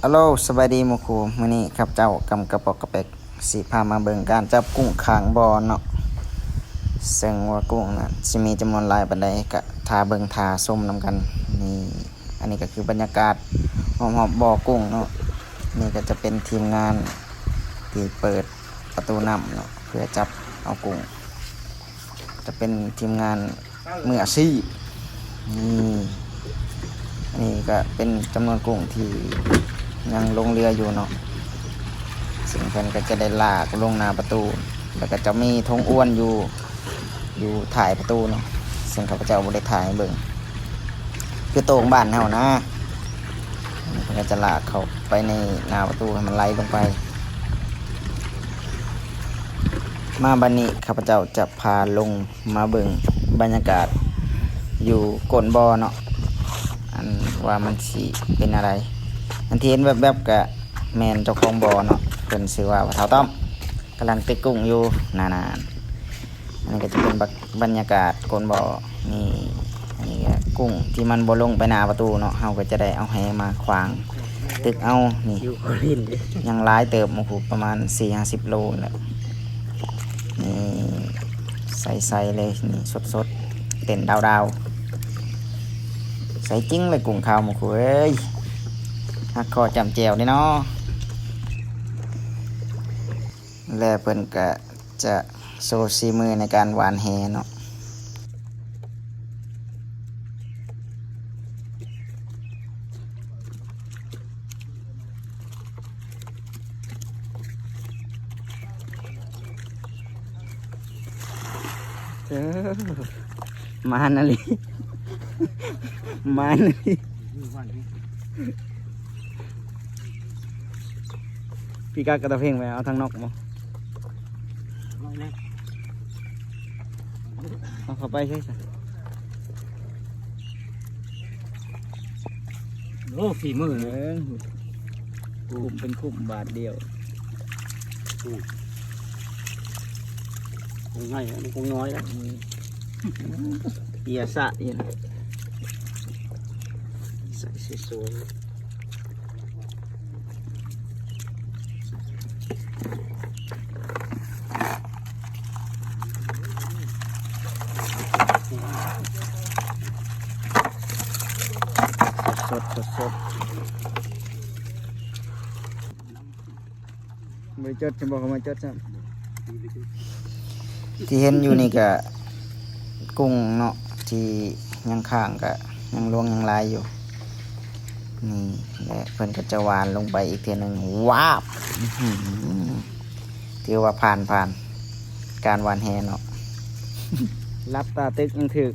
Hello ສະບາຍດີໝູ່ຄູ່ ມື້ນີ້ຂ້າພະເຈົ້າກຳກະປອກກະແປກ ຊິພາມາເບິ່ງການຈັບກຸ້ງຂ້າງບໍ່ເນາະ ເຊິ່ງວ່າກຸ້ງນັ້ນຊິມີຈຳນວນຫຼາຍປານໃດ ກະຖ້າເບິ່ງຖ້າຊົມນຳກັນ. ນີ້ ອັນນີ້ກະຄືບັນຍາກາດຮອບໆບໍ່ກຸ້ງເນາະ. ນີ້ກະຈະເປັນທີມງານທີ່ເປີດປະຕູນ້ຳເນາະ ເພື່ອຈັບເອົາກຸ້ງ ຈະເປັນທີມງານ ມືອາຊີບ. ນີ້ ອັນນີ້ກະເປັນຈຳນວນກຸ້ງທີ່ຍັງລົງເຮືອຢູ່ເນາະ ເຊິ່ງເພິ່ນກະຈະໄດ້ລາກລົງໜ້າປະຕູ ແລ້ວກະຈະມີຖົງອວນຢູ່ ຢູ່ທ້າຍປະຕູເນາະ ເຊິ່ງຂ້າພະເຈົ້າບໍ່ໄດ້ຖ່າຍໃຫ້ເບິ່ງ ຄືໂຕ່ງບ້ານເຮົານະ ເພິ່ນກະຈະລາກເຂົ້າໄປໃນໜ້າປະຕູໃຫ້ມັນໄຫຼລົງໄປ. ມາບັດນີ້ຂ້າພະເຈົ້າຈະພາລົງ ມາເບິ່ງບັນຍາກາດຢູ່ກົ້ນບໍ່ເນາະ ອັນວ່າມັນຊິເປັນແນວໃດ. ອັນທີ່ເຫັນແວບໆກະແມ່ນເຈົ້າຂອງບໍ່ເນາະ ເພິ່ນຊື່ວ່າພໍ່ເຖົ້າຕ້ອມ ກຳລັງຕຶກກຸ້ງຢູ່ ນານໆ. ອັນນີ້ກະຈະເປັນບັນຍາກາດກົ້ນບໍ່. ນີ້ ອັນນີ້ກະກຸ້ງທີ່ມັນບໍ່ລົງໄປໜ້າປະຕູເນາະ ເຮົາກະຈະໄດ້ເອົາແຫມາຂວາງຕຶກເອົາ. ນີ້ ຢູ່ໂຄລິນ ຍັງຫຼາຍເຕີບ ໝູ່ຄູ່ ປະມານສີ່ຫ້າສິບໂລນີ້ແຫຼະ. ນີ້ ໃສໆເລີຍ ນີ້ສົດໆ ເຕັ້ນດາວໆ ໃສຈິງເລີຍກຸ້ງຂາວໝູ່ຄູ່ເອີຍ ຫັກຄໍ້ຈ້ຳແຈ່ວເດ້ເນາະ. ແລະເພິ່ນກະຈະໂຊສີມືໃນການຫວ່ານແຫເນາະ. ເອີ ມານອີ່ຫຼີ ມານອີ່ຫຼີ. ພີ່ກາກະຕະເພງໄປເອົາທາງນອກບໍ່? ເອົາເຂົ້າໄປໃສ່ຊະ. ໂອ້ ຝີມື ເອີ ຄຸ້ມເປັນຄຸ້ມບາດດຽວ. ອືມ ຄົງໃຫຍ່ແລ້ວ ຄົງນ້ອຍແລ້ວ. ອືມ ເກຍສະຢູ່ນະ ໃສ່ສວຍໆ. ສົດໆ ສົດໆ. ບໍ່ໄດ້ຈົດ ຈະບອກເຂົາມາຈົດຊ້ຳ. ທີ່ເຫັນຢູ່ນີ້ກະກຸ້ງເນາະ ທີ່ຍັງຄ້າງກະຍັງຫຼວງຍັງຫຼາຍຢູ່. ນີ້ແຫຼະ ເພິ່ນກະຈະຫວ່ານລົງໄປອີກເທື່ອໜຶ່ງ. ວາບ ອືຫື ຖືວ່າຜ່ານ ຜ່ານການຫວ່ານແຫເນາະ. ຫຼັບຕາຕຶກຍັງຖືກ.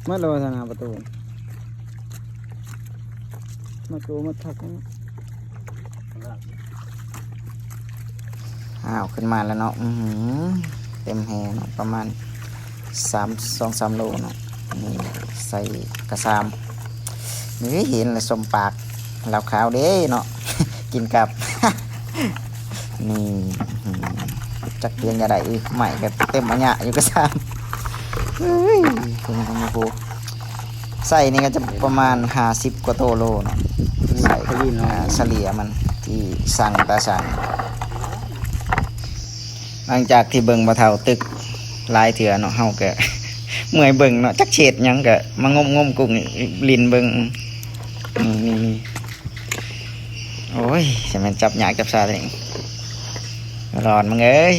ໝົດແລ້ວວ່າຊະ ໜ້າປະຕູ ມາໂຕມາທັກ. ອ້າວ ຂຶ້ນມາແລ້ວເນາະ. ອືຫື ເຕັມແຫເນາະ ປະມານສາມ ສອງສາມໂລເນາະ. ນີ້ໃສ່ກະຊາມ. ນີ້ເຫັນແລ້ວສົມປາກ ລາວຂາວເດ້ເນາະ ກິນກັບ. ນີ້ ອືຫື ຈັກພຽງຢ່າໄດ້ອີກ ໄມ້ກະເຕັມອາຍະຢູ່ກະຊາມ. ເອີຍ ເພິ່ນກະມີຜູ້ໃສ່ນີ້ກະຈະປະມານຫ້າສິບກວ່າໂຕໂລເນາະ. ໃສ່ ສະເລ່ຍມັນທີ່ສັ່ງຕາສັ່ງ. ຫຼັງຈາກທີ່ເບິ່ງພໍ່ເຖົ້າຕຶກຫຼາຍເທື່ອເນາະ ເຮົາກະເມື່ອຍເບິ່ງເນາະ ຈັກຊິເຮັດຫຍັງ ກະມາງົມໆກຸ້ງຫຼິ້ນເບິ່ງ. ນີ້ ນີ້ ນີ້ ໂອ້ຍ ຈະແມ່ນຈັບຍາກຈັບຊາແທ້ນີ້ ຮ້ອນມຶງເອີຍ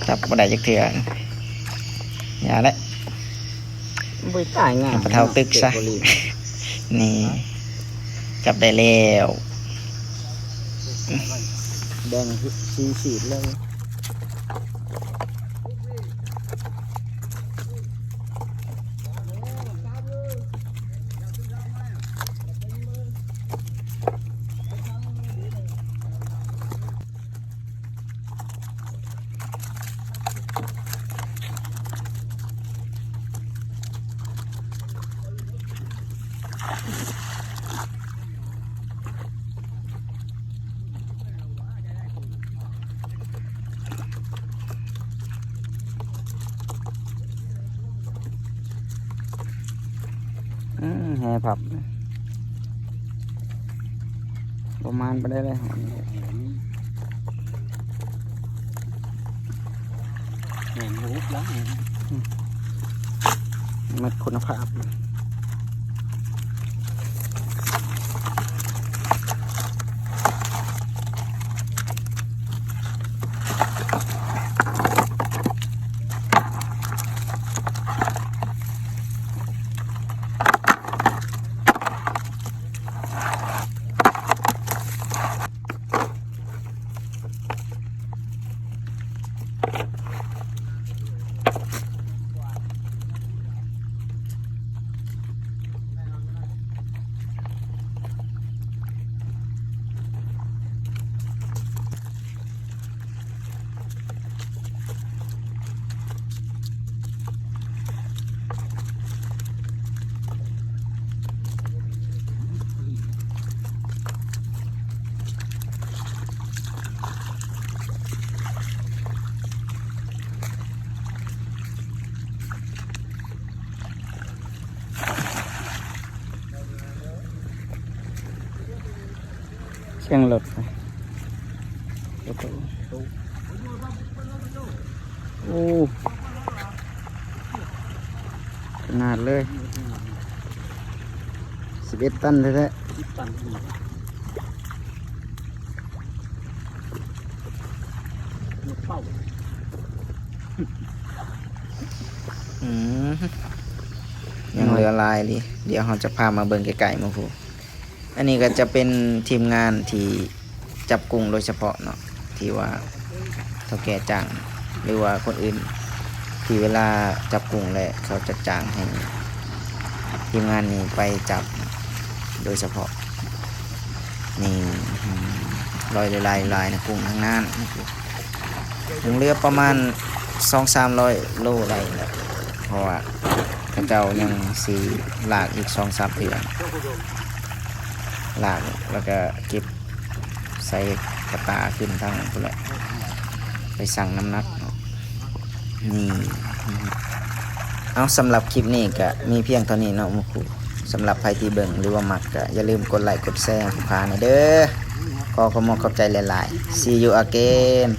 ຈັບບໍ່ໄດ້ຈັກເທື່ອ. ຢ່າແຫຼະ ບໍ່ຕາຍງ່າຍ ໃຫ້ພໍ່ເຖົ້າຕຶກຊະ. ນີ້ ຈັບໄດ້ແລ້ວ ແບ່ງສີສີດເລີຍ. ອືມ ແຫ່ພັບ ບໍ່ມານປານໃດເລີຍ. ແມ່ນຮູບລະ ອືມ ມັນຄຸນນະພາບ. ສຽງລົດ ໂອ້ ຂະໜາດເລີຍ ສິບເອັດຕັນແທ້ໆ. ອືມ ຍັງເຫຼືອຫຼາຍອີ່ຫຼີ ດຽວເຮົາຈະພາມາເບິ່ງໃກ້ໆ ໝູ່ຄູ່. ອັນນີ້ກໍຈະເປັນທີມງານທີ່ຈັບກຸ້ງໂດຍສະເພາະເນາະ ທີ່ວ່າເຖົ້າແກ່ຈ້າງ ຫຼືວ່າຄົນອື່ນທີ່ເວລາຈັບກຸ້ງແລ້ວ ເຂົາຈະຈ້າງໃຫ້ທີມງານນີ້ໄປຈັບໂດຍສະເພາະ. ນີ້ ອືມ ລອຍຫຼາຍໆ ນະ ກຸ້ງທັງນັ້ນ. ຍັງເຫຼືອປະມານສອງສາມຮ້ອຍໂລໄດ້ແຫຼະ ເພາະວ່າເຂົາເຈົ້າຍັງຊິລາກອີກສອງສາມເທື່ອ ລາກແລ້ວກະເກັບໃສ່ກະຕ່າຂຶ້ນທາງພຸ້ນແຫຼະ ໄປຊັ່ງນ້ຳໜັກເນາະ. ນີ້ ເອົາ ສຳລັບຄລິບນີ້ກະມີພຽງເທົ່ານີ້ເນາະໝູ່ຄູ່. ສຳລັບໃຜທີ່ເບິ່ງ ຫຼືວ່າມັກ ກະຢ່າລືມກົດໄລກົດແຊໃຫ້ຜູ້ພາແດ່ເດີ. ຂໍຂອບມຸກຂອບໃຈຫຼາຍໆ. See you again.